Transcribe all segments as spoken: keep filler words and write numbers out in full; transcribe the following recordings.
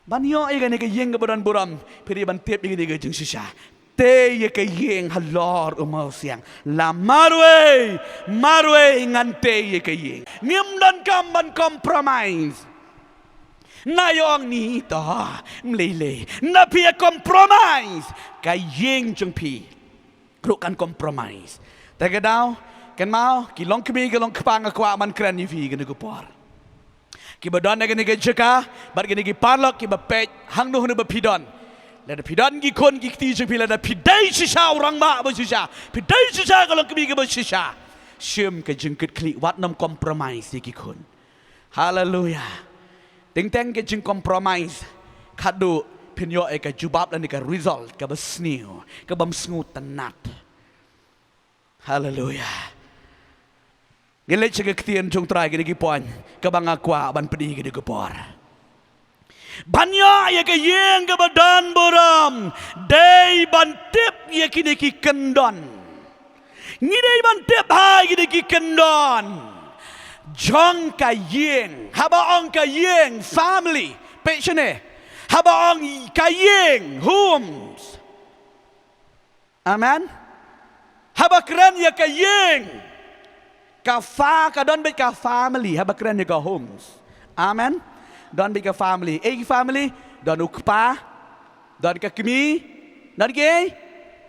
Ban ïoh ïa kane ka ïing kaba don burom, phi dei ban tip ïa kane ka jingshisha. Tei ïa ka ïing halor u mawsiang. La marwei, marwei ngan tei ïa ka ïing. Ngim donkam ban compromise. Na ïong ni to, mlei lei. Na phi ïa compromise ka ïing jong phi ruh kan compromise. Te ka daw, kynmaw, ki longkmie ki longkpa, nga kwah ban kren ïa phi kane ka por. Kiba don ha kane ka jaka, bad kine ki paralok kiba peit hangno hangno ba phi don. Lada phi don ki khun ki kti jong phi, lada phi dei shisha u rangbah ba shisha, phi dei shisha ka longkmie kaba shisha, shim ka jingkitkhlieh, wat nym compromise ïa ki khun. Haleluya. Teng teng ka jingcompromise, khadduh phin ïoh ïa ka jubab lane ka result kaba sniew, kaba ym sngewtynnat. Haleluya. Ngi leit sha ka ktien jong U Trai, kine ki point kaba nga kwah ban pyni kine ki por. Ban ïoh ïa ka ïing kaba don burom, dei ban tip ïa kine ki kyndon. Ngi dei ban tip ha kine ki kyndon jong ka ïing. Haba ong ka ïing, family, peit shane. Haba ong ka ïing, homes. Amen. Haba kren ïa ka ïing, ka fa, ka don beit ka family, haba kren ïa ka homes. Amen. Don beit ka family. Ei ki family, don u kpa, don ka kmie, don ki ei,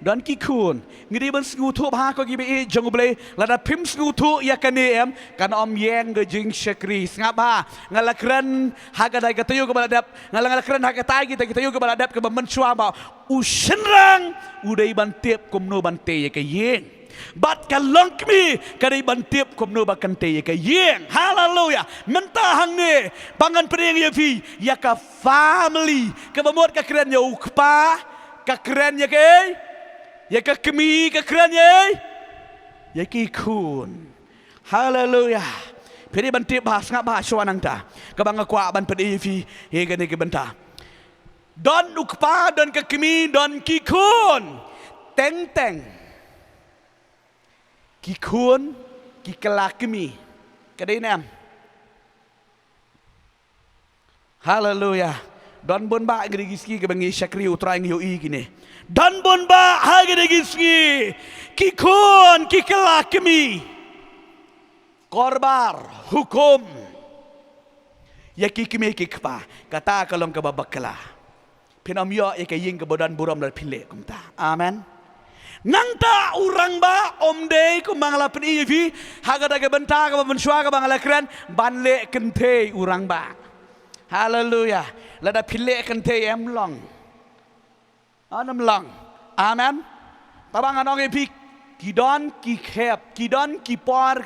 don ki khun. Ngi dei ban sngewthuh ha ko kiba ïeit jong U Blei, lada phim sngewthuh ïa kane em, kan ym ïeng ka jingshakri. Sngap bha, nga la kren ha ka dei ka taïew kaba la dep, nga la, nga la kren ha ka tai kita ki taïew kaba la dep kaba mynshuwa ba u shynrang u dei ban tip kumno ban tei ïa ka ïing. Bad ka longkmie ka dei ban tip kumno ba kan tei ïa ka ïing. Haleluya. Mynta hangne ba ngan pdiang ïa phi ïa ka family, kaba mut ka kren ïa u kpa, ka kren ïa ka ei, ïa ka kmie, ka kren ïa ei, ïa ki khun. Haleluya. Phi dei ban tip bha, sngap bha shuwa nangta kaba nga kwah ban pyni ïa phi ha kane ka bynta. Don u kpa, don ka kmie, don ki khun. Teng teng ki khun ki kylla kmie. Ka dei ne em? Haleluya. Don bun bah ha kine ki sngi kaba ngi shakri U Trai, ngi ïohi kine. Don bun bah ha kine ki sngi ki khun ki kylla kmie. Korbar, hukum ïa ki kmie ki kpa, kata ka long kaba bakla. Phin ym ïoh ïa ka ïing kaba don burom lada phi leh kumta. Amen. Nangta u rangbah um dei, kumba nga la pyni ïa phi ha kata ka bynta kaba mynshuwa kaba nga la kren, ban leh kynthei u rangbah. Haleluya. Lada phi leh kynthei em long? Ym long. Amen. Tangba ngan ong ïa phi, ki don ki khep, ki don ki por.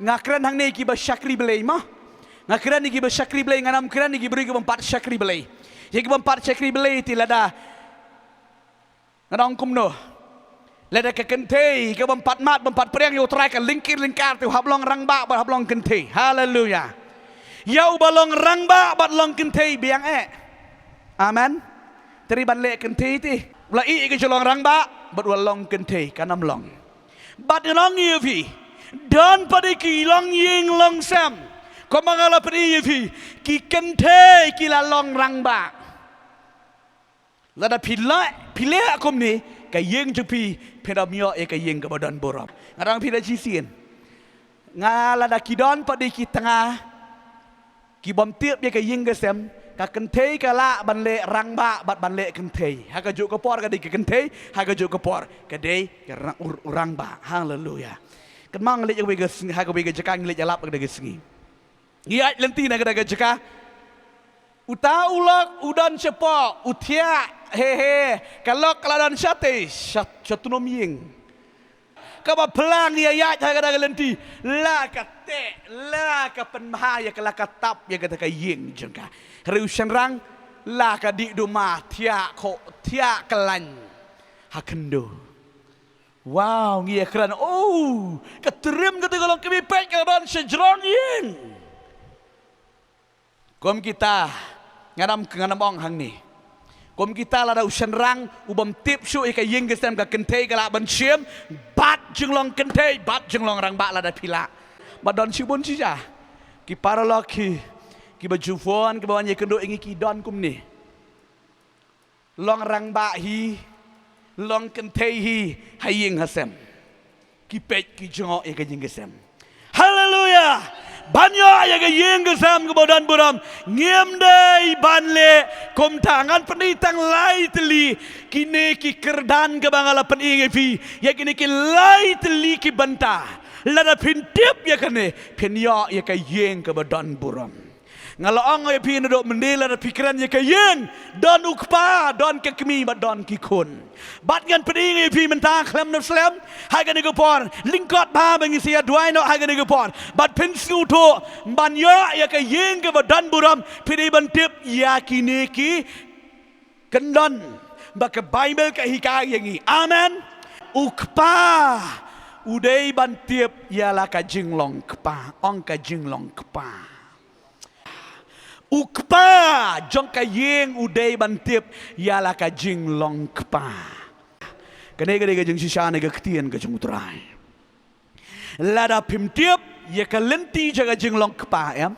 Nga kren hangne kiba shakri Blei mo. Nga kren ïa kiba shakri Blei, ngan ym kren ïa ki briew ki bym pat shakri Blei. Ïa ki bym pat shakri Blei te lada, ngan ong kumno, lada ka kynthei ka bym pat mad, bym pat pdiang ïa U Trai, ka lyngkir lyngkar, te u hap long rangbah bad hap long kynthei. Haleluya. Ïa uba long rangbah bad long kynthei biang eh. Amen. Te dei ban leh kynthei te. U la ïeh ïa ka jinglong rangbah bad u la long kynthei, kan ym long. Bad ngan ong ïa phi, don pat de ki longïing longsem, kumba nga la pyni ïa phi, ki kynthei ki la long rangbah. Lada phi leh, phi leh kumne, ka ïing jong phi, phin ym ïoh ïa ka ïing kaba don burom. Nga ong phi da shisien, nga, lada ki don pat de ki tnga ki bym tip ïa ka ïing ka sem, ka kynthei ka lah ban leh rangbah bad ban leh kynthei. Ha kajuh ka por ka dei ka kynthei, ha kajuh ka por ka dei ka rang-, u rangbah. Haleluya. Kynmaw ngi leit ha kawei ka sngi, ha kawei ka jaka ngi leit ïalap ha kata ka sngi. Ngi ïaid lynti na kata ka jaka. Uta u lok u don shapoh, u thiah, he he, ka lok ka la don shatei, sha, sha tnum ïing. Kaba phlang ïa ïaid ha kata ka lynti, la ka teh, la ka pynbha ïa ka, la ka tap ïa kata ka ïing jong ka. Hynrei u shynrang, la ka dih duma, thiah khoh, thiah kyllaiñ ha khyndew. Wow, ngi ïa kren, oh, ka trim kata ka longkmie, peit ka la don sha jrong ïing. Kum kita, ngan ym, ngan ym ong hangne. Kum kita lada u shynrang u bym tip shuh ïa ka ïing ka sem, ka kynthei ka lah ban shim, bad jinglong kynthei, bad jinglong rangbah lada phi lah. Bad don shibun shisha ki paralok ki, kiba ju phone, kiba wan ïakynduh ïa ngi, ki don kumne. Long rangbah hi, long kynthei hi, ha ïing ha sem. Ki peit ki jngoh ïa ka ïing ka sem. Haleluya! Ban ïoh ïa ka ïing ka sem kaba don burom, ngim dei ban leh kumta. Ngan pyni tang lai tylli kine ki kyrdan kaba nga la pyni ïa phi. Ïa kine ki lai tylli ki bynta, lada phin tip ïa kane, phin ïoh ïa ka ïing kaba don burom. Nga la ong ïa phi naduh mynne, lada phi kren ïa ka ïing, don u kpa, don ka kmie, bad don ki khun. Bad ngan pyni ïa phi mynta khlem nang slem ha kane ka por. Lyngkot bha ba ngin sa ïa duwai noh ha kane ka por. Bad phin sngewthuh ban ïoh ïa ka ïing kaba don burom, phi dei ban tip ïa kine ki kyndon ba ka Baibl ka hikai ïa ngi. Amen. U kpa u dei ban tip ïa la ka jinglong kpa. Ong ka jinglong kpa. U kpa jong ka ïing u dei ban tip ïa la ka jinglong kpa. Kane ka dei ka jingshisha na ka ktien ka jong U Trai. Lada phim tip ïa ka lynti jong ka jinglong kpa, em,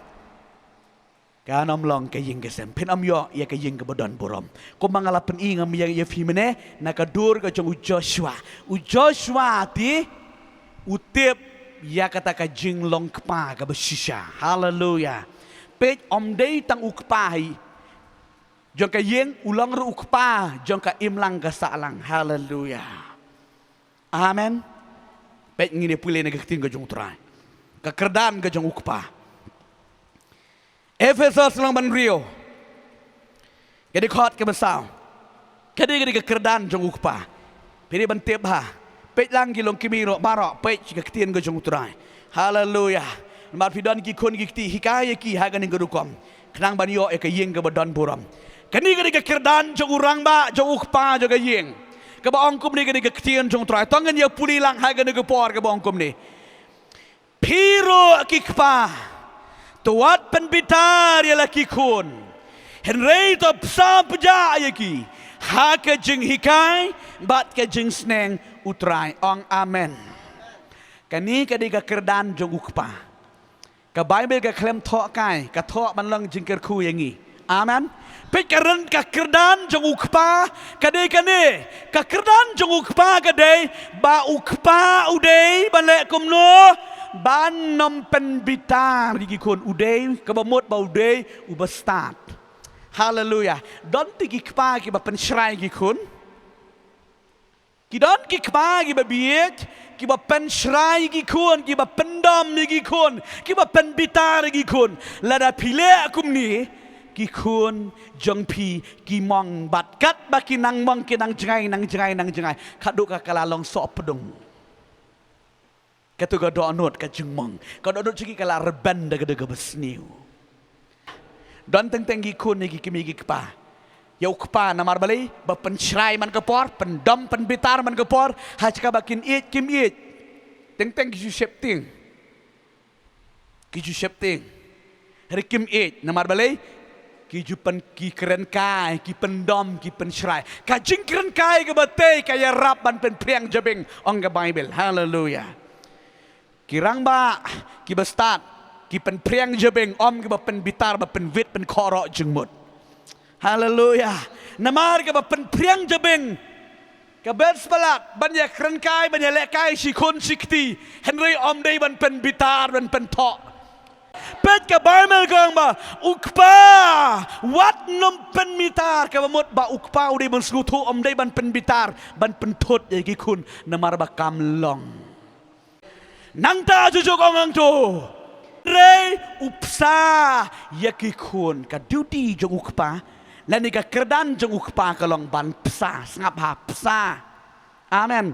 kan ym long ka ïing ka sem, phin ym ïoh ïa ka ïing kaba don burom. Kumba nga la pyni, ngam ïa, ïa phi mynne na ka dur ka jong u Joshua. U Joshua te u tip ïa kata ka jinglong kpa kaba shisha. Haleluya. Peit, ym dei tang u kpa hi jong ka ïing, u long ruh u kpa jong ka imlang ka sahlang. Haleluya. Amen. Peit, ngin ïa pule na ka ktien ka jong U Trai. Ka kyrdan ka jong u kpa. Ephesos lynnong ba hynriew, ka dkhot kaba saw. Ka dei, ka dei ka kyrdan jong u kpa. Phi dei ban tip ha. Peit lang ki longkmie ruh baroh, peit ka ktien ka jong U Trai. Haleluya. Namar phi don ki khun ki kti, hikai ïa ki ha kane ka rukom, khnang ban ïoh ïa ka ïing kaba don burom. Kane ka dei ka kyrdan jong u rangbah, jong u kpa jong ka ïing, kaba ong kumne, ka dei ka ktien jong U Trai. To ngin ïa pule lang ha kane ka por, kaba ong kumne. Phi ruh ki kpa, to wat pynbitar ïa la ki khun, hynrei to bsa bjah ïa ki ha ka jinghikai bad ka jingsneng U Trai. Ong amen. Kane ka dei ka kyrdan jong u kpa. Ka Baibl ka khlem thoh kai, ka thoh ban long jingkyrkhu ïa ngi. Amen. Peit ka ryn, ka kyrdan jong u kpa ka dei kane. Ka kyrdan jong u kpa ka dei ba u kpa u dei ban leh kumno? Ban ym pynbitar ïa ki khun. U dei, kaba mut ba u dei uba stad. Haleluya. Don te ki kpa kiba pynshrai ïa ki khun. Ki don ki kpa kiba bieit, kiba pynshrai ïa ki khun, kiba pyndom ïa ki khun, kiba pynbitar ïa ki khun. Lada phi leh kumne, ki khun jong phi ki mong bad katba ki nang mong, ki nang jngai, nang jngai, nang jngai. Katto ka la long sohpdung. Kato ka dohnud ka jingmong, ka dohnud jong ki ka la rben da ka, da kaba sniew. Don teng teng ki khun ne ki kmie ki kpa ïa u kpa, namar balei? Ba pynshrai man ka por, pyndom pynbitar man ka por, ha kaba kin ïeit kim ïeit. Teng teng ki ju sheptieng. Ki ju sheptieng. Hynrei kim ïeit, namar balei? Ki ju pyn, ki kren kai, ki pyndom, ki pynshrai. Ka jingkren kai kaba tei ka ïarap ban pynphriang jabieng, ong ka Baibl. Haleluya. Ki rangbah kiba stad ki pynphriang jabieng, ym kiba pynbitar, ba pynwit, pynkhohroh jingmut. Haleluya. Namar kaba pynphriang jabieng ka best palat ban ïakren kai, ban ïalehkai shi khun shi kti, hynrei ym dei ban pynbitar, ban pynthoh. Peit ka Baibl ka ong ba u kpa wat nym pynbitar, kaba mut ba u kpa u dei ban sngewthuh, ym dei ban pynbitar, ban pynthut ïa ki khun, namar ba kam long. Nangta ju juk ong hangto, hynrei u bsa ïa ki khun. Ka duty jong u kpa lane ka kyrdan jong u kpa ka long ban bsa. Sngap ha, bsa. Amen.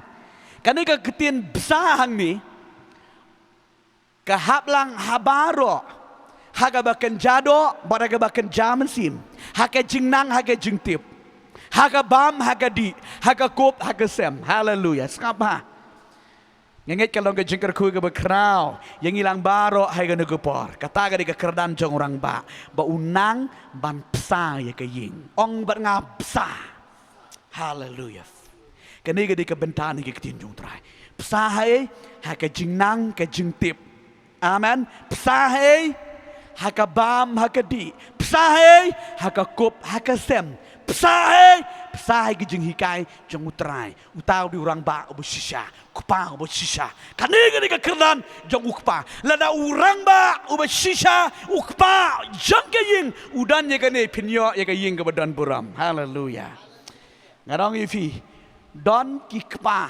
Kane ka ktien bsa hangne ka hap lang ha baroh, ha kaba kynja doh bad ha kaba kynja mynsiem, ha ka jingnang, ha ka jingtip, ha ka bam, ha ka dih, ha ka kup, ha ka sem. Haleluya. Sngap ha. Nga ngeit ka long ka jingkyrkhu kaba khraw ïa ngi lang baroh ha kane ka por. Kata ka dei ka kyrdan jong u rangbah, ba u nang ban bsa ïa ka ïing. Ong bad nga, bsa. Haleluya. Kane ka dei ka bynta na ka ktien jong u Trai. Bsa ha ei? Ha ka jingnang, ka jingtip. Amen. Bsa ha ei? Ha ka bam, ha ka dih. Bsa ha ei? Ha ka kup, ha ka sem. Bsa ha ei? Psa ïa ki jinghikai jong U Trai. Uta u dei u rangbah uba shisha, u kpa uba shisha. Kane ka dei ka kyrdan jong u kpa. Lada u rangbah uba shisha, u kpa jong ka ïing, u don ïa kane, phin ïoh ïa ka ïing kaba don burom. Haleluya. Nga ong ïa phi, don ki kpa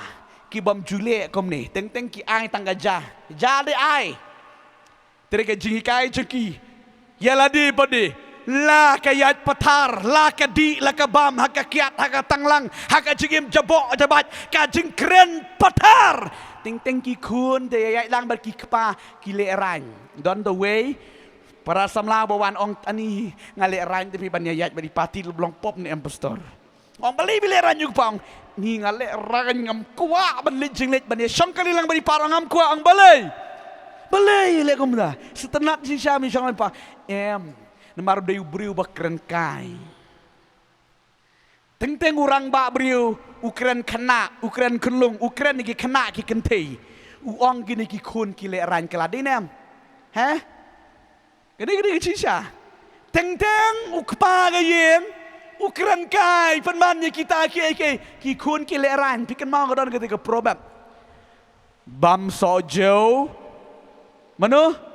ki bym ju leh kumne, teng teng ki ai tang ka ja, ja de ai. Te ka jinghikai jong ki ïa lade bad de, la ka ïaid pathar, la ka dih, la ka bam, ha ka kiad, ha ka tanglang, ha ka jingim jaboh jabaid, ka jingkren pathar. Teng teng ki khun te ïaid lang bad ki kpa ki lehraiñ. Don the way, para samla ba wan ong, ani nga lehraiñ te phi ban ïaid bad i party lyngba pop ne em pastor. Ong balei phi lehraiñ, u kpa ong, ni nga lehraiñ, ngam kwah ban leit jingleit ban ïashong kali lang bad i para, ngam kwah. Ong balei? Balei leh kumta? Sngewtynnat shisha me shong lang pa. Em, namar u dei u briew ba kren kai. Teng teng u rangbah briew u kren khynnah, u kren khyllung, u kren ki khynnah ki kynthei. U ong kine ki khun ki lehraiñ, ka la dei ne em? He? Kane ka dei ka shisha. Teng teng u kpa ka ïing u kren kai, pynban ïa kita kiei kiei, ki khun ki lehraiñ. Phi kynmaw ka don kata ka proverb, bam sohjew, mano?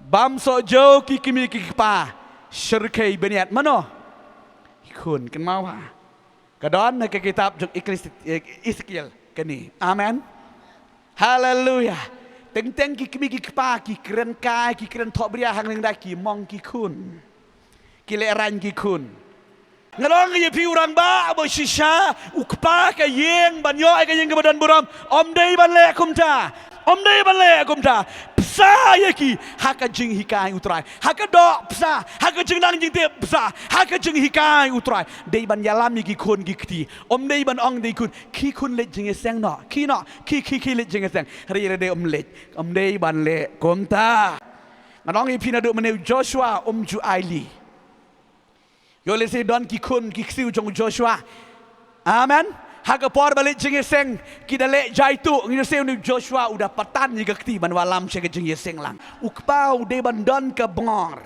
Bam sohjew ki kmie ki kpa, shyrkhei bniat, mano? Ki khun, kynmaw ha. Ka don ha ka kitab jong Eklesi-, eh, Ezekiel kane. Amen. Haleluya. Teng teng ki kmie ki kpa ki kren kai, ki kren thohbria, hangne da ki mong ki khun, ki lehraiñ ki khun. Nga ong ïa phi, u rangbah ba shisha, u kpa ka ïing, ban ïoh ïa ka ïing kaba don burom, ym dei ban leh kumta. Ym dei ban leh kumta. Psa ïa ki ha ka jinghikai U Trai, ha ka doh psa, ha ka jingnang jingtip psa, ha ka jinghikai U Trai. Dei ban ïalam ïa ki khun ki kti. Ym dei ban ong da ki khun, khie khun leit jingïaseng noh, khie noh, khie, khie, khie leit jingïaseng. Hynrei lada ym leit, ym dei ban leh kumta. Ngan ong ïa phi, naduh mynne u Joshua um ju ailad, ïoh lehse don ki khun ki ksiew jong u Joshua. Amen. Ha ka por ba leit jingïaseng, ki da leh jaituh, ngi ïohsngew une u Joshua u da patan ïa ka kti ban wallam sha ka jingïaseng lang. U kpa u dei ban don ka bor.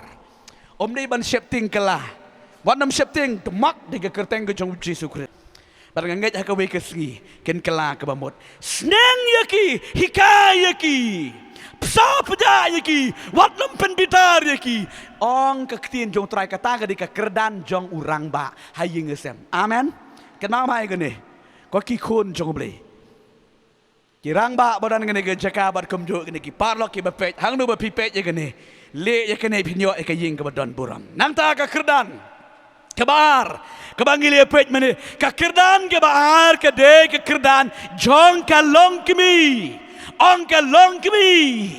Ym dei ban sheptieng kylla. Wat nym sheptieng, to mak da ka kyrteng ka jong u Jisu Khrist. Bad nga ngeit ha kawei ka sngi kin kylla kaba mut. Sneng ïa ki, hikai ïa ki, psa pjah ïa ki, wat nym pynbitar ïa ki. Ong ka ktien jong u Trai, kata ka dei ka kyrdan jong u rangbah ha ïing ha sem. Amen. Kynmaw ma ïa kane, ko ki khun jong u Blei. Ki rangbah ba don kane ka jaka bad kumjuh kane ki paralok kiba peit, hangno ba phi peit ïa kane, leh ïa kane phin ïoh ïa ka ïing kaba don burom. Nangta ka kyrdan kaba ar kaba ngi la peit mynne, ka kyrdan kaba ar ka dei ka kyrdan jong ka longkmie. Ong ka longkmie.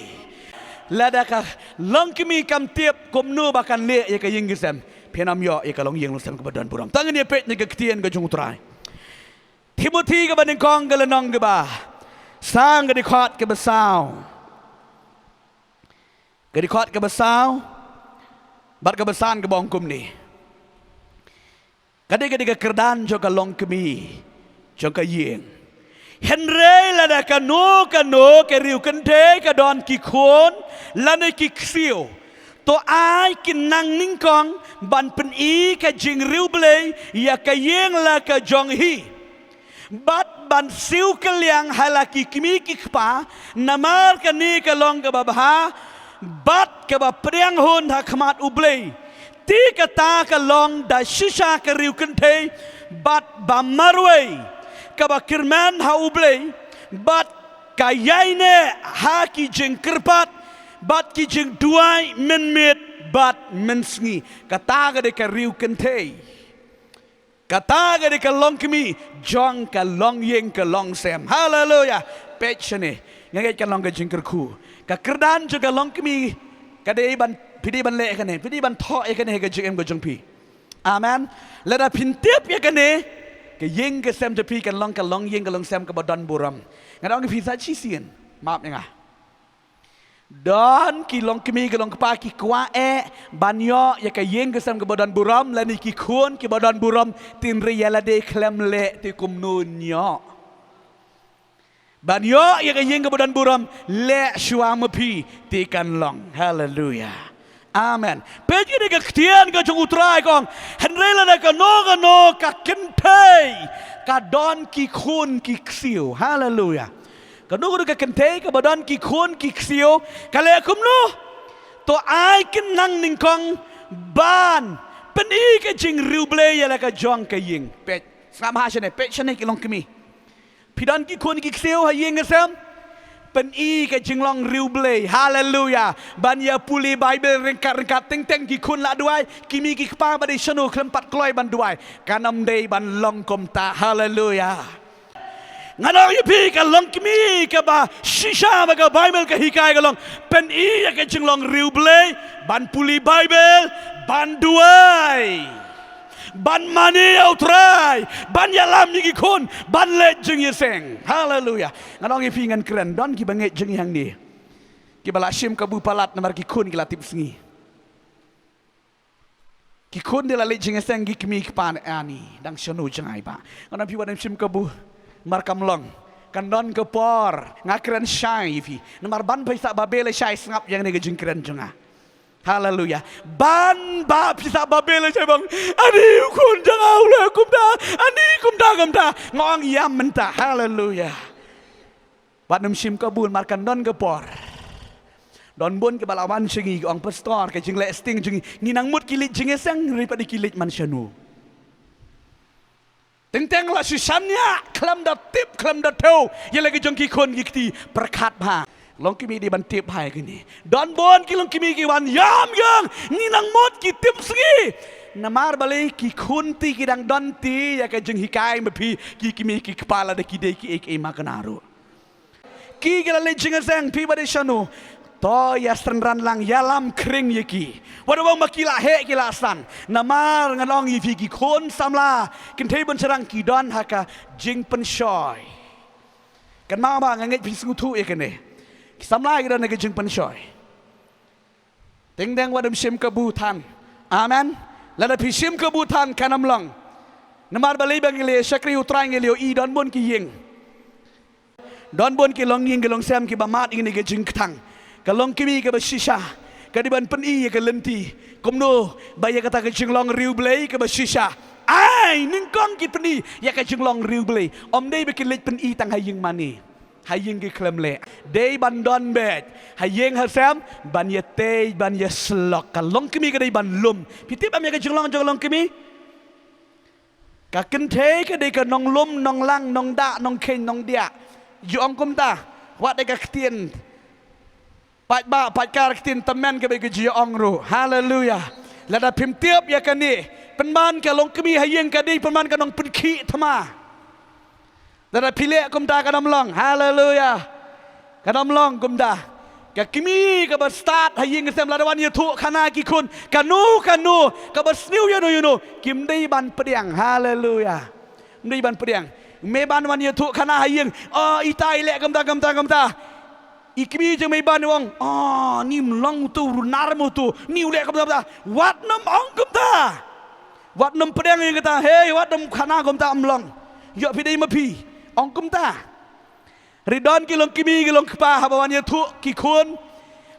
Lada ka longkmie kam tip kumno ba kan leh ïa ka ïing ka sem, phin ym ïoh ïa ka longïing longsem kaba don burom. To ngin ïa peit na ka ktien ka jong u Trai. Timothi kaba nyngkong ka lynnong kaba san, ka dkhot kaba saw. Ka dkhot kaba saw bad kaba san kaba ong kumne. Ka dei, ka dei ka kyrdan jong ka longkmie jong ka ïing. Hynrei lada kano kano ka riewkynthei ka don ki khun lane ki ksiew, to ai kin nang nyngkong ban pyni ka jingriewblei ïa ka ïing la ka jong hi. Bad ban siew kylliang ha la ki kmie ki kpa, namar kane ka long kaba bha bad kaba pdiang hun ha khmat U Blei. Te kata ka long da shisha ka riewkynthei bad ba marwei, kaba kyrmen ha U Blei bad ka ïaineh ha ki jingkyrpad bad ki jingduwai mynmiet bad mynsngi. Kata ka dei ka riewkynthei. Kata ka dei ka longkmie jong ka longïing ka longsem. Haleluya. Peit shane. Nga ngeit kan long ka jingkyrkhu. Ka kyrdan jong ka longkmie ka dei ban, phi dei ban leh kane, phi dei ban thoh ïa kane ha ka jingim ka jong phi. Amen. Lada phin tip ïa kane, ka ïing ka sem jong phi kan long ka longïing ka longsem kaba don burom. Nga ong ïa phi sa shisien, map ïa nga. Don ki longkmie ki longkpa ki kwah eh ban ïoh ïa ka ïing ka sem kaba don burom lane ki khun kiba don burom, hynrei ïa lade khlem leh te kumno ïoh. Ban ïoh ïa ka ïing kaba don burom, leh shuwa ma phi te kan long. Haleluya. Amen. Peit kane ka ktien ka jong U Trai ka ong, hynrei lada kano kano ka kynthei ka don ki khun ki ksiew. Haleluya. Kano kano ka kynthei kaba don ki khun ki ksiew, ka leh kumno? To ai kin nang nyngkong ban pyni ka jingriewblei ïa la ka jong ka ïing. Peit, sngap ha shane, peit shane ki longkmie. Phi don ki khun ki ksiew ha ïing ha sem, pyni ka jinglong riewblei. Haleluya. Ban ïa pule Baibl ryngkat ryngkat, teng teng ki khun la duwai, ki kmie ki kpa ba dei shano khlem pat kloi ban duwai. Kan ym dei ban long kumta. Haleluya. Ngan ong ïa phi, ka longkmie kaba shisha ba ka Baibl ka hikai ka long, pyni ïa ka jinglong riewblei, ban pule Baibl, ban duwai, ban mane ïa U Trai, ban ïalam ïa ki khun, ban leit jingïaseng. Haleluya. Ngan ong ïa phi, ngan kren, don kiba ngeit jong ngi hangne kiba la shim kabu palat namar ki khun ki la tip sngi. Ki khun de la leit jingïaseng, ki kmie ki kpa ne ani, dang shano jngai ba. Ngan ong phi, wat nym shim kabu, namar kam long. Kan don ka por nga kren shai ïa phi. Namar ban phi sah babe lashai, sngap ïa kane ka jingkren jong nga. Haleluya. Ban ba phi sah babe lashai ba ong, ani u khun jong nga u leh kumta, ani kumta kumta. Nga ong ïa mynta. Haleluya. Wat nym shim kabu namar kan don ka por. Don bun kiba la wan sha ngi ki ong, pastor, ka jingleh sting jong ngi, ngi nang mut ki leit jingïaseng, hynrei pat ki leit man shano? Teng teng la shu shaniah, khlem da tip, khlem da thew ïa la ka jong ki khun ki kti. Pyrkhat bha. Longkmie dei ban tip bha ïa kine. Don bun ki longkmie ki wan ïam ïam, ngi nang mut ki tip sngi. Namar balei? Ki khun te ki dang don te ïa ka jinghikai ma phi ki kmie ki kpa, lada ki dei kiei kiei ma kane ruh. Ki ki la leit jingïaseng, phi ba dei shano, to ïa synran lang, ïalam khring ïa ki. Wat ong ba ki la heh ki la san. Namar ngan ong ïa phi, ki khun samla, kynthei bun shynrang ki don ha ka jingpynshoi. Kynmaw ba nga ngeit phi sngewthuh ïa kane. Ki samla ki don ha ka jingpynshoi. Teng teng wat nym shim kabu than. Amen. Lada phi shim kabu than kan ym long. Namar balei? Ba ngi la shakri U Trai, ngi la ïohi don bun ki ïing, don bun ki longïing ki longsem kiba mad ïa kane ka jingkthang. Ka longkmie kaba shisha ka dei ban pyni ïa ka lynti kumno ba ïa kata ka jinglong riewblei kaba shisha. Ai nyngkong ki pyni ïa ka jinglong riewblei. Ym dei ba ki leit pyni tang ha ïing mane, ha ïing ki khlem leh. Dei ban don beit ha ïing ha sem, ban ïatei, ban ïasyllok. Ka longkmie ka dei ban lum. Phi tip em ïa ka jinglong jong ka longkmie? Ka kynthei ka dei ka nonglum, nonglang, nongdah, nongkheiñ, nongdiah. Ju ong kumta. Wat dei ka ktien paidbah paidkar, ktien tymmen kaba ki ju ong ruh. Haleluya. Lada phim tip ïa kane, pynban ka longkmie ha ïing ka dei pynban ka nongpynkhih thma. Lada phi leh kumta kan ym long. Haleluya. Kan ym long kumta. Ka kmie kaba stad ha ïing ha sem, lada wan ïathuh khana ki khun, kano kano kaba sniew ïano ïano, kim dei ban pdiang. Haleluya. Kim dei ban pdiang. Mei ban wan ïathuh khana ha ïing, o, ita i leh kumta kumta kumta. I kmie jong mei ban ong, o, ni mlong utu, runar mo utu, ni u leh kumta kumta. Wat nym ong kumta. Wat nym pdiang ïa kata, hei, wat nym khana kumta, ym long. Ïoh phi dei ma phi. Ong kumta. Hynrei don ki longkmie ki longkpa, haba wan ïathuh ki khun,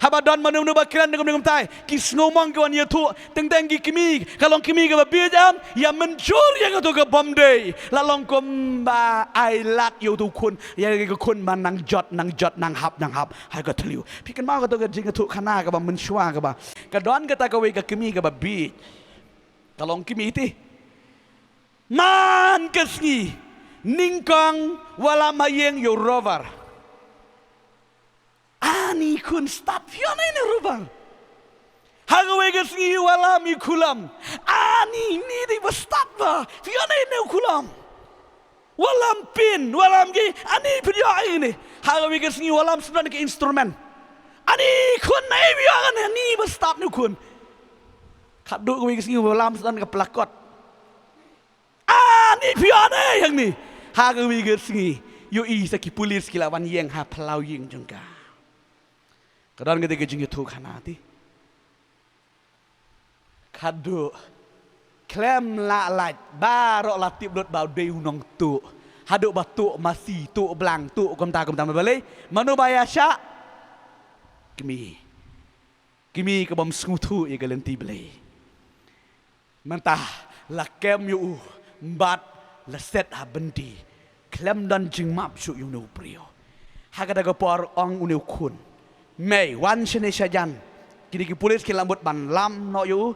haba don mano mano ba kren da kumne kumtai, ki sngewmong ki wan ïathuh. Teng teng ki kmie, ka longkmie kaba bieit em, ïa mynjur ïa kato ka bym dei. La long kumba ai lad ïa uto u khun, ïa ka khun ba nang jot nang jot, nang hap nang hap ha ka thliew. Phi kynmaw kato ka jingïathuh khana kaba mynshuwa kaba, ka don kata kawei ka kmie kaba bieit. Ka longkmie te. Man ka sngi, nyngkong wallam ha ïing ïa u Rover. Ani khun, stad, phi ïoh ne ïa u Rover? Ha kawei ka sngi wallam ïa u Khulam. Ani, ni dei ba stad ba, phi ïoh ne ïa u Khulam? Wallam pin, wallam ki, ani, phi ïoh ïa kine? Ha kawei ka sngi wallam sdang ka instrument. Ani khun, ne phi ïoh kane? Ni ba stad ne u khun. Khatduh kawei ka sngi wallam sdang ka plakot. Ani, phi ïoh ne ïa kane? Ha kawei ka sngi ïohi sa ki pulit ki la wan ïeng ha phyllaw ïing jong ka. Ka don kata ka jingïathuh khana te. Khatduh khlem lah lait, baroh la tip lut ba u dei u nongtuh. Haduh ba tuh masi, tuh blang, tuh kumta kumta, ma balei? Mano ba ïa shah? Kmie. Kmie ka bym sngewthuh ïa ka lynti Blei. Mynta la kem ïa u, bad la set ha byndi. Khlem don jingmap shuh ïa une u briew. Ha kata ka por ong une u khun, mei, wan shane shajan. Kine ki pulit ki la mut ban lam noh ïa u.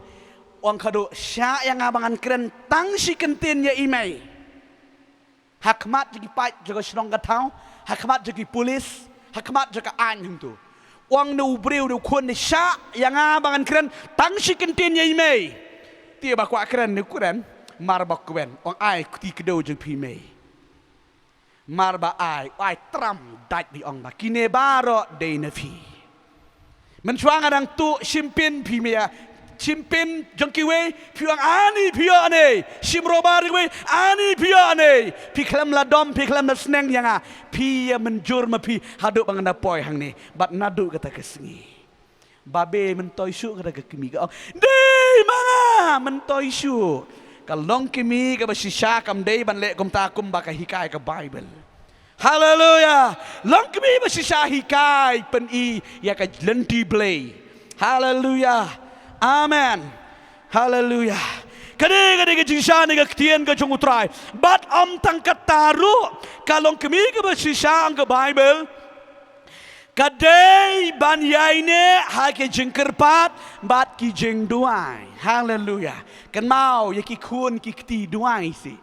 Ong khadduh, shah ïa nga ba ngan kren tang shi kyntien ïa i mei. Ha khmat jong ki paid jong ka shnong ka thaw, ha khmat jong ki pulit, ha khmat jong ka aiñ hangto. Ong une u briew, une u khun, ne shah ïa nga ba ngan kren tang shi kyntien ïa i mei. Te ba kwah kren ne kren, mar ba kren. Ong ai kti kdew jong phi mei. Mar ba ai, ai tram dait, phi ong ba kine baroh dei na phi. Mynshuwa nga dang tuh shimpin phi mei, shimpin jong kiwei, phi ong ani phi ïoh ne, shim roba jong kiwei, ani phi ïoh ne. Phi khlem la dom, phi khlem la sneng ïa nga. Phi ïa mynjur ma phi haduh ba ngan da poi hangne. Bad naduh kata ka sngi, babe, myntoi shuh, kata ka kmie ka ong, dei ma nga, myntoi shuh. Ka longkmie kaba shisha kam dei ban leh kumta kumba ka hikai ka Baibl. Haleluya. Longkmie ba shisha hikai pyni ïa ka lynti Blei. Haleluya. Amen. Haleluya. Kane, kane ka jingshisha ne ka ktien ka jong U Trai. Bad ym tang kata ruh, ka longkmie kaba shisha ong ka Baibl, ka dei ban ïaineh ha ki jingkyrpad bad ki jingduwai. Haleluya. Kynmaw, ïa ki khun ki kti duwai sih.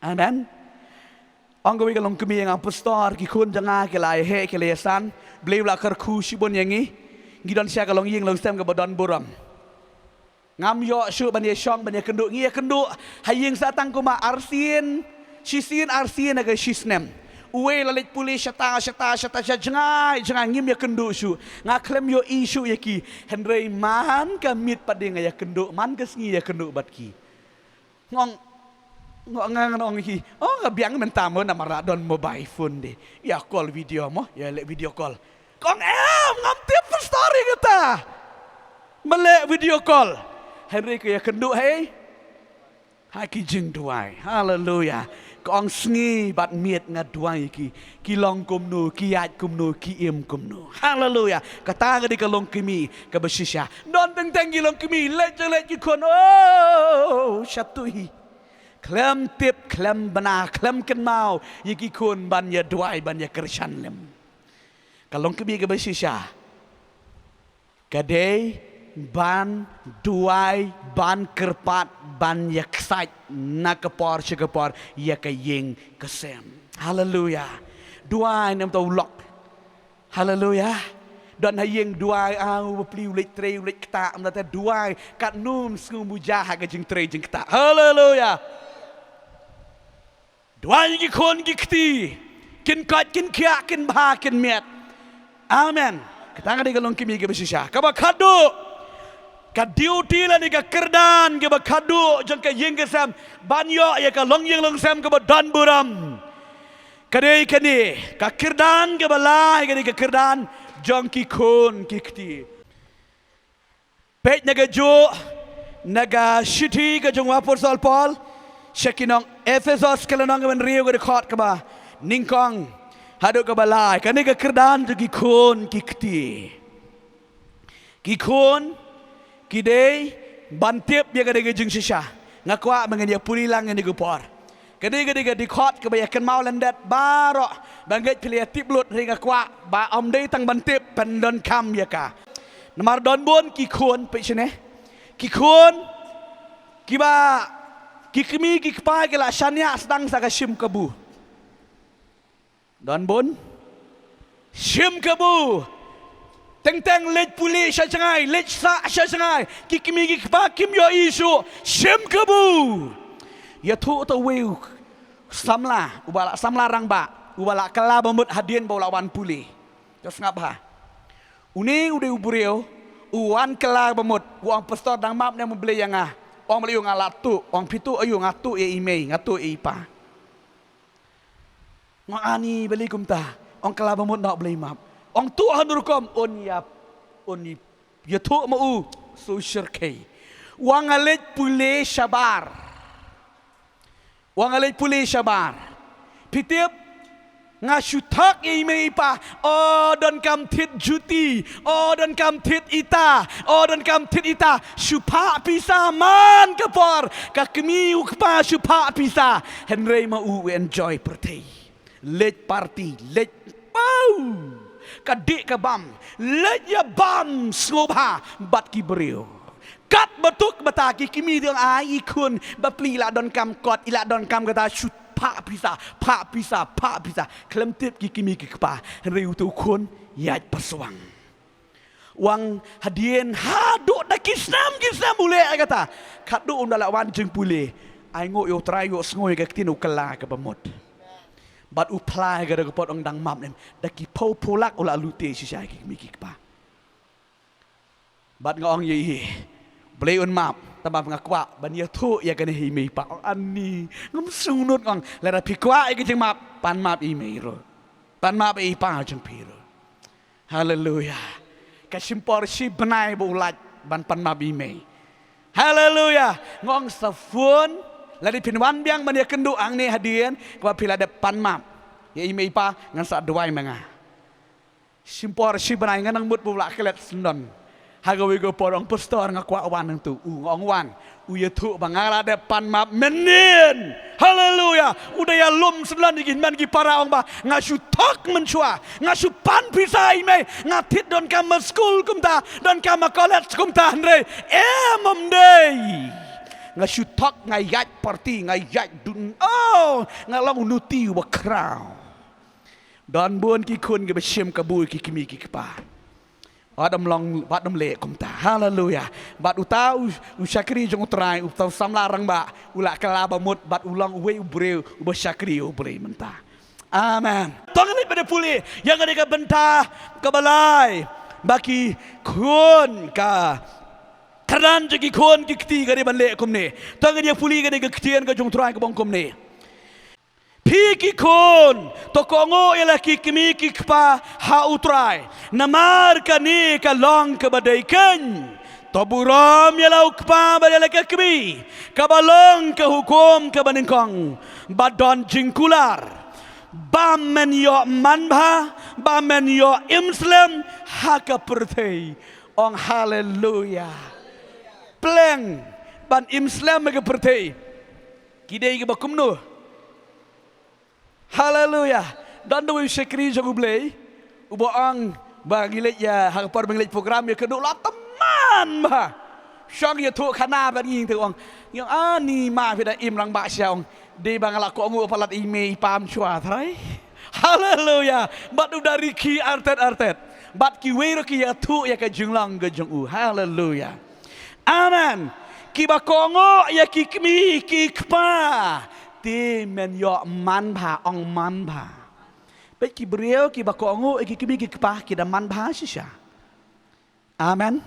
Amen. Ong kawei ka longkmie ïa nga, pastor, ki khun jong nga ki la ïa heh, ki la ïa san. Blei u la kyrkhu shibun ïa ngi. Ngi don sha ka longïing longsem kaba don burom. Ngam ïoh shuh ban ïa shong ban ïa kynduh, ngi ïa kynduh ha ïing sa tang kumba arsien, shisien arsien ha ka shisnem. Uwei la leit pule shata shata shata sha jngai jngai, ngim ïa kynduh shuh. Nga khlem ïohi shuh ïa ki. Hynrei man ka miet pat de nga ïa kynduh, man ka sngi ïa kynduh bad ki. Ngong, ngong nga ngong hi. Oh, nga biang mynta mo namar la don mobile phone de. Ïa call video mo, ïa leh video call. Kong em, ngam tip full story kata. Mele video call. Hynrei ka ïa kynduh hei. Ha ki jingduwai. Haleluya. Kong sngi bad miet nga duwai ki. Ki long kumno, ki ïaid kumno, ki im kumno. Haleluya. Kata ka dei ka longkmie kaba shisha. Don teng teng ki longkmie, leit ja leit ki khun. Oh, shatu hi. Khlem tip, khlem bna, khlem kynmaw ïa ki khun ban ïa duwai, ban ïa kyrshan lem. Ka longkmie kaba shisha ka dei ban duwai, ban kyrpad, ban ïa ksaid na ka por sha ka por ïa ka ïing ka sem. Haleluya. Duwai ne em ta u lok. Haleluya. Don ha ïing duwai, ah, u bapli u leit trei, u leit ktah, ym da te duwai katno ym sngew muja ha ka jingtrei jingktah. Haleluya. Duwai ïa ki khun ki kti, kin koit, kin khiah, kin bha, kin miat. Amen. Kata ka dei ka longkmie kaba shisha. Kaba khadduh, ka duty lane ka kyrdan kaba khadduh jong ka ïing ka sem, ban ïoh ïa ka longïing longsem kaba don burom, ka dei kane, ka kyrdan kaba lai, ka dei ka kyrdan jong ki khun ki kti. Peit na kajuh na ka shithi ka jong u Apostol Paul sha ki nong Ephesos, ka lynnong kaba hynriew, ka dkhot kaba nyngkong haduh kaba lai. Kane ka kyrdan jong ki khun ki kti. Ki khun ki dei ban tip ïa kane ka jingshisha. Nga kwah ba ngin ïa pule lang ïa kane ka por. Kane ka dei ka dkhot kaba ïa kynmaw lyndet baroh, ba ngeit phi la ïa tip lut, hynrei nga kwah ba ym dei tang ban tip, pyndonkam ïa ka. Namar don bun ki khun, peit shane, ki khun kiba, ki kmie ki kpa ki la shaniah sdang sa ka shim kabu. Don bun. Shim kabu. Teng teng leit pule sha jngai, leit sah sha jngai. Ki kmie ki kpa kim ïohi shuh. Shim kabu. Ïathuh ta uwei u samla, uba la samla rangbah, uba la kylla bamut hadien ba u la wan pule. To sngap bha. Une u dei u briew u wan kylla bamut, u ong, pastor, dang map ne em U Blei ïa nga? Ong, balei, nga la tuh. Ong, phi tuh aïu? Nga tuh ïa i mei, nga tuh ïa i pa. Nga ong, ani balei kumta? Ong, kylla bamut noh, balei map? Ong, tuh ha kano ka rukom? Un ïa, un ïathuh ma u, shu shyrkhei. U ong, nga leit pule shabar. U ong, nga leit pule shabar. Phi tip, Nga shu thok ïa i mei i pa, o donkam thied juti, o donkam thied ita, o donkam thied ita, shu phah pisa man ka por, ka kmie u kpa shu phah pisa, hynrei ma u u enjoy pyrthei. Leit party, leit, wow! Ka dih ka bam, leit ïa bam sngewbha bad ki briew. Katba tuk bata ki kmie dang ai i khun bapli i la donkam kot, i la donkam kata shu phah pisa, phah pisa, phah pisa. Khlem tip ki kmie ki kpa, hynrei uto u khun ïaid pyrshang. Wan hadien haduh da ki snem ki snem u leh ïa kata. Khadduh um da la wan jingpule. Ai nguh ïa u Trai, ïohsngew ïa ka ktien, u kylla kaba mut. Bad u phla ïa ka da ka pot, ong dang map ne em. Da ki phew phew lak u la lute shisha ïa ki kmie ki kpa. Bad nga ong ïa i, Blei un map, tangba nga kwah ban ïathuh ïa kane ha i mei i pa. Ong ani, ngam sngewnud, ong lada phi kwah ïa ka jingmap, pan map ïa i mei ruh. Pan map ïa i pa jong phi ruh. Haleluya. Ka shim por shi bnai ba u lait ban pan map ïa i mei. Haleluya. Nga ong sa phone, lada phin wan biang ban ïakynduh hangne hadien, kaba phi la dep pan map ïa i mei i pa, ngan sa duwai ma nga. Shim por shi bnai, nga nang mut ba u la klet syndon. Ha kawei ka por, ong pastor, nga kwah wan hangtu. U, nga ong wan. U ïathuh ba nga la dep pan map mynnin. Haleluya. U da ïalum syndon ïa ki hynmen ki para, ong ba nga shu thok mynshuwa, nga shu pan pisa ïa i mei, nga thied donkam ha skul kumta, donkam ha college kumta, hynrei em, ym dei. Nga shu thok, nga ïaid party, nga ïaid dun, oh, nga long u nuti uba khraw. Don bun ki khun kiba shim kabu ïa ki kmie ki kpa. Wat ym long, wat ym leh kumta. Haleluya. Bad uta u, u shakri jong u Trai, uta u samla rangbah, u la kylla ba mut, bad u long uwei u briew uba shakri ïa u Blei mynta. Amen. To ngin ïa pule ïa kane ka bynta kaba lai, ba ki khun, ka kyrdan jong ki khun ki kti ka dei ban leh kumne. To ngin ïa pule ïa kane ka ktien ka jong u Trai kaba ong kumne. Phi ki khun, to kohnguh ïa la ki kmie ki kpa ha u Trai, namar kane ka long kaba dei keiñ. To burom ïa la u kpa bad ïa la ka kmie, kaba long ka hukum kaba nyngkong, bad don jingkular. Bam men ïoh manbha, bam men ïoh im slem ha ka pyrthei. Ong haleluya. Pleng ban im slem ha ka pyrthei. Ki dei kiba kumno? Haleluya. Don da uwei u shakri jong u Blei uba ong ba ngi leit ïa, ha ka por ba ngi leit program ïakynduh, la tymmen bha. Shong ïathuh khana bad ngi, te ong, ngi ong ani, ma phi da im lang ba sha, ong dei ba nga la kohnguh palat ïa i mei i pa mynshuwa, Trai. Haleluya. Bad u da rkhie artet artet. Bad kiwei ruh ki ïathuh ïa ka jinglong ka jong u. Haleluya. Amen. Kiba kohnguh ïa ki kmie ki kpa, te men ïoh manbha, ong manbha. Peit, ki briew kiba kohnguh ïa ki kmie ki kpa ki da manbha shisha. Amen.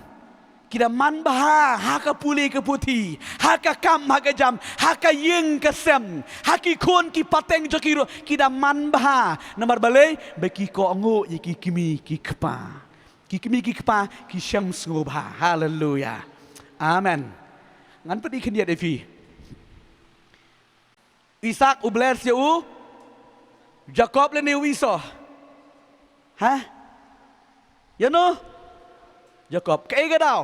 Ki da manbha ha ka pule ka puthi, ha ka kam ha ka jam, ha ka ïing ka sem, ha ki khun ki pateng jong ki ruh ki da manbha. Namar balei? Ba ki kohnguh ïa ki kmie ki kpa. Ki kmie ki kpa ki shem sngewbha. Haleluya. Amen. Ngan pynbna khyndiat ïa phi. Isak u bless ïa u Jakob lane u Esau? Ha? Ïa no? Jakob. Kaei ka daw?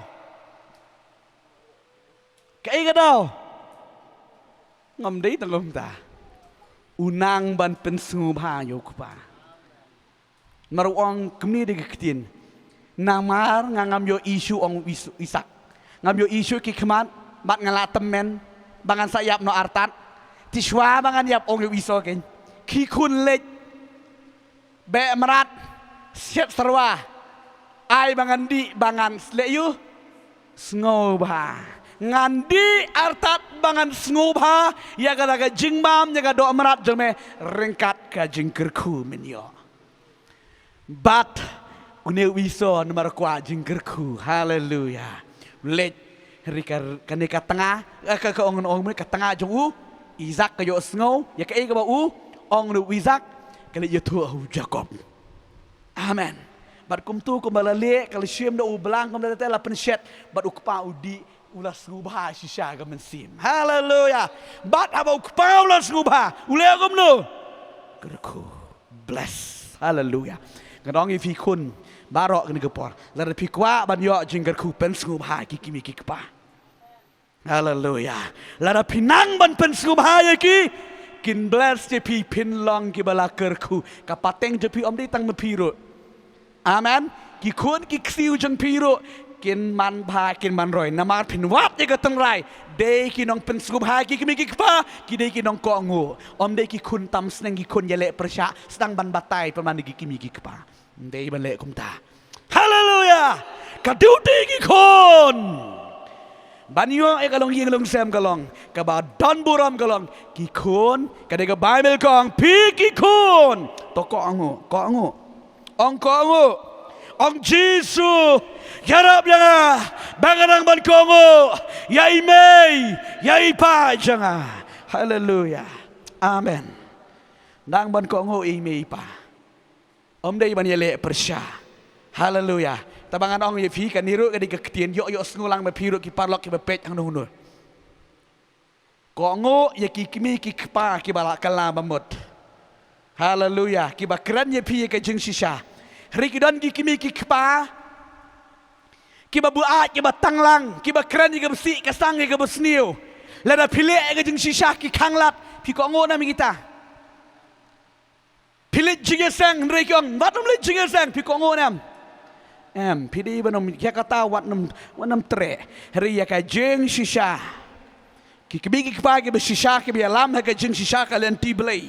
Kaei ka daw? Ngam dei tang kumta. U nang ban pynsngewbha ïa u kpa. Namar u ong kumne da ka ktien. Namar nga ngam ïohi shuh, ong u Is-, Isak. Ngam ïohi shuh ki khmat, bad nga la tymmen ba ngan sa ïap noh artat. Te shuwa ba ngan ïap, ong ïa u Esau, keiñ, khie khun leit, beh mrad, siat syrwa, ai ba ngan dih ba ngan leh ïa u sngewbha. Ngan dih artat ba ngan sngewbha ïa kata ka jingbam, ïa ka doh mrad jong me, ryngkat ka jingkyrkhu men ïoh. Bad une u Esau namar kwah jingkyrkhu. Haleluya. Leit, hynrei ka, kane ka tnga, eh, ka, ka ong, ong, ka tnga jong u Isak ka ïohsngew ïa kaei kaba u ong u Isak, ka leit ïathuh ha u Jakob. Amen. Bad kumto kumba la leh, ka la shim da u blang, kumba la leh te la pynshet, bad u kpa u dih, u la sngewbha shisha ka mynsiem. Haleluya. Bad haba u kpa u la sngewbha, u leh kumno? Kyrkhu. Bless. Haleluya. Nga ong ïa phi khun baroh kane ka por, lada phi kwah ban ïoh jingkyrkhu, pynsngewbha ïa ki kmie ki kpa. Haleluya. Lada phi nang ban pynsngewbha ïa ki, kin bless ïa phi, phin long kiba la kyrkhu. Ka pateng jong phi ym dei tang ma phi ruh. Amen. Ki khun ki ksiew jong phi ruh kin manbha, kin manroi, namar phin wad ïa ka tynrai. Dei ki nongpynsngewbha ïa ki kmie ki kpa, ki dei ki nongkohnguh. Ym dei ki khun tam sneng, ki khun ïaleh pyrshah, sdang ban batai pynban ïa ki kmie ki kpa. Ym dei ban leh kumta. Haleluya. Ka duty ki khun ban ïoh ïa ka longïing longsem ka long kaba don burom, ka long ki khun. Ka dei ka Baibl ka ong, phi ki khun, to kohnguh, kohnguh. Ong kohnguh. Ong Jisu, ïarap ïa nga ba nga nang ban kohnguh ïa i mei, ïa i pa jong nga. Haleluya. Amen. Nang ban kohnguh ïa i mei i pa. Ym dei ban ïaleh pyrshah. Haleluya. Tangba ngan ong ïa phi, kane ruh ka dei ka ktien, ïoh ïohsngew lang ma phi ruh, ki paralok kiba peit hangno hangno. Kohnguh ïa ki kmie ki kpa kiba la kylla bamut. Haleluya. Kiba kren ïa phi ïa ka jingshisha. Hynrei ki don ki kmie ki kpa kiba buaid, kiba tanglang, kiba kren ïa kaba sih ka sang, ïa kaba sniew. Lada phi leh ïa ka jingshisha, ki khanglad. Phi kohnguh ne em ïa kita? Phi leit jingïaseng, hynrei ki ong wat nym leit jingïaseng, phi kohnguh ne em? Em, phi dei ban ym, ïa kata wat nym, wat nym treh. Hynrei ïa ka jingshisha, ki kmie ki kpa kiba shisha, kiba ïalam ha ka jingshisha ka lynti Blei,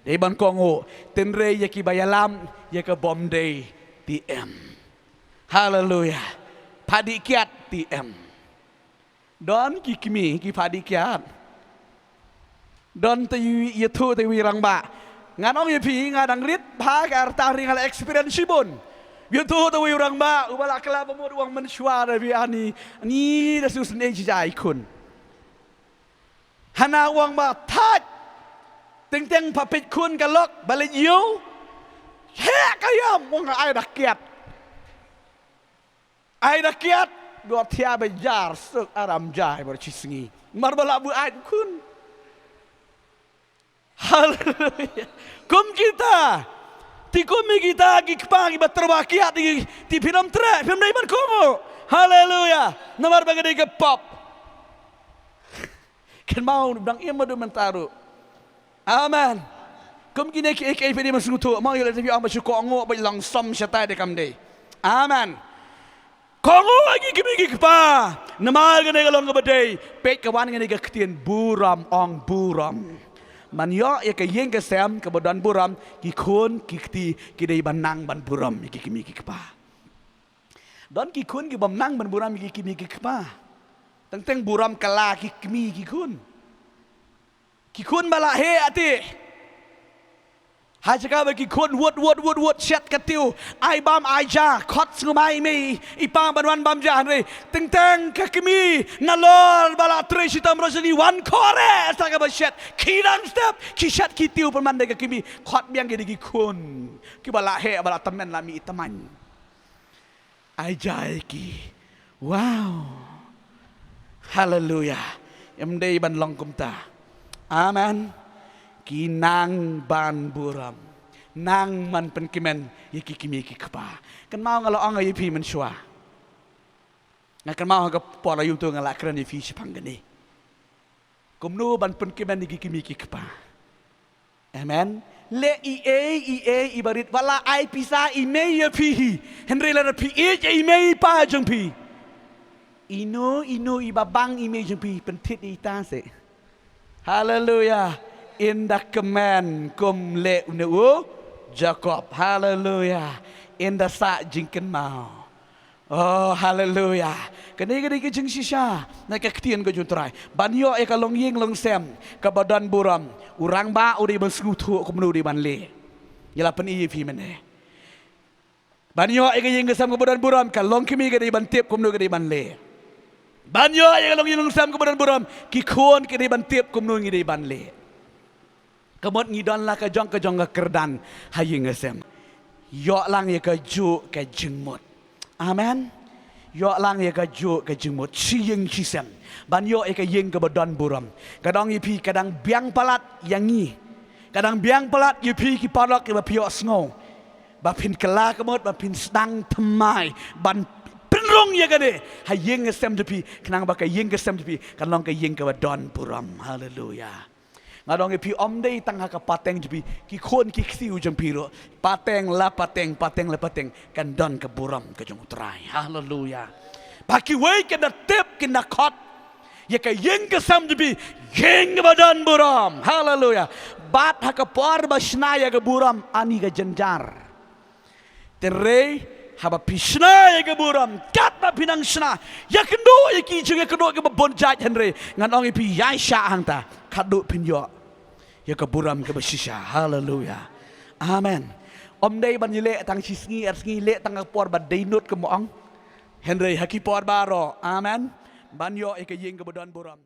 dei ban kohnguh. Hynrei ïa kiba ïalam ïa ka bym dei, te em. Haleluya. Phah dih kiad, te em. Don ki kmie ki phah dih kiad. Don te ïathuh te iwei i rangbah. Ngan ong ïa phi, nga dang rit bha ka rta, hynrei nga la experience shibun. Ïathuh te iwei i rangbah uba la kylla bamut, u ong mynshuwa da phi ani, ani da shu sngewsih jai khun. Hana u ong ba thait. Teng teng pha peit khun ka lok ba leit ïew. Heh ka ïam, u ong ai da kiad. Ai da kiad, dua thiah ba jar suk aram jai bar shi sngi. Mar ba la buaid khun. Haleluya. Kum kita. Te kum ïa kita ki kpa kiba tyrwa kiad, te phin ym treh, phin ym dei ban kohnguh. Haleluya. Namar ba ka dei ka pop. Kynmaw dang im haduh mynta ruh. Amen. Kum kine kiei kiei phi dei ban sngewthuh, mo, ïoh lada phi ong ba shu kohnguh bad long som shatai, dei kam dei? Amen. Kohnguh ïa ki kmie ki kpa. Namar kane ka long kaba dei. Peit ka wan kane ka ktien burom, ong burom. Ban ïoh ïa ka ïing ka sem kaba don burom, ki khun ki kti ki dei ban nang ban burom ïa ki kmie ki kpa. Don ki khun ki bym nang ban burom ïa ki kmie ki kpa. Teng teng burom kylla ki kmie ki khun. Ki khun ba la heh ati. Ha jaka ba ki khun wut wut wut wut shet ka tiew. Ai bam ai ja, khot sngewbha i mei i pa ban wan bam ja, hynrei teng teng ka kmie nalor ba la trei shitom roshni wan khore sa kaba shet. Ki dang step, ki shet ki tiew pynban da ka kmie. Khot biang ki da ki khun kiba la heh, ba la tymmen, la mih i tymmen. Ai ja ïa ki. Wow. Haleluya. Ym dei ban long kumta. Amen. Ki nang ban burom. Nang ban pynkmen ïa ki kmie ki kpa. Kynmaw nga la ong ïa phi mynshuwa. Nga kynmaw ha ka por la ïoh tu nga la kren ïa phi shaphang kane. Kumno ban pynkmen ïa ki kmie ki kpa. Amen. Leh iei iei iba rit, wat la ai pisa i mei ïa phi hi. Hynrei lada phi ïeit ïa i mei i pa jong phi, ino ino iba bang i mei jong phi, pynthied ïa ita seh. Haleluya. Ynda kmen kum leh une u Jakob. Haleluya. Ynda sah jingkynmaw. Oh, haleluya. Kane ka dei ka jingshisha na ka ktien ka jong u Trai. Ban ïoh ïa ka longïing longsem kaba don burom, u rangbah u dei ban sngewthuh kumno u dei ban leh. Ngi la pyni ïa phi mynne. Ban ïoh ïa ka ïing ka sem kaba don burom, ka longkmie ka dei ban tip kumno ka dei ban leh. Ban ïoh ïa ka longïing longsem kaba don burom, ki khun ki dei ban tip kumno ngi dei ban leh. Ka mut ngi don la ka jong ka jong ka kyrdan ha ïing ha sem. Ïoh lang ïa kajuh ka jingmut. Amen. Ïoh lang ïa kajuh ka jingmut shi ïing shi sem ban ïoh ïa ka ïing kaba don burom. Ka dang ïa phi, ka dang biang palat ïa ngi. Ka dang biang palat ïa phi ki paralok kiba phi ïohsngew ba phin kylla ka mut, ba phin sdang thymmai ban pynrung ïa kane ha ïing ka sem jong phi, khnang ba ka ïing ka sem jong phi kan long ka ïing kaba don burom. Haleluya. Nga ong ïa phi, ym dei tang ha ka pateng jong phi, ki khun ki ksiew jong phi ruh, pateng la pateng, pateng la pateng, kan don ka burom ka jong U Trai. Haleluya. Ba kiwei kin da tip, kin da khot ïa ka ïing ka sem jong phi ïing kaba don burom. Haleluya. Bad ha ka por ba shna ïa ka burom, ani ka jynjar. Hynrei haba phi shna ïa ka burom, katba phi nang shna, ïakynduh ïa ki jong, ïakynduh kiba bun jait, hynrei ngan ong ïa phi, ïaishah hangta, khadduh phin ïoh ïa ka burom kaba shisha. Haleluya. Amen. Ym dei ban ïaleh tang shi sngi ar sngi, leh tang ha ka por ba dei nud, kumba ong. Hynrei ha ki por baroh, amen, ban ïoh ïa ka ïing kaba don burom.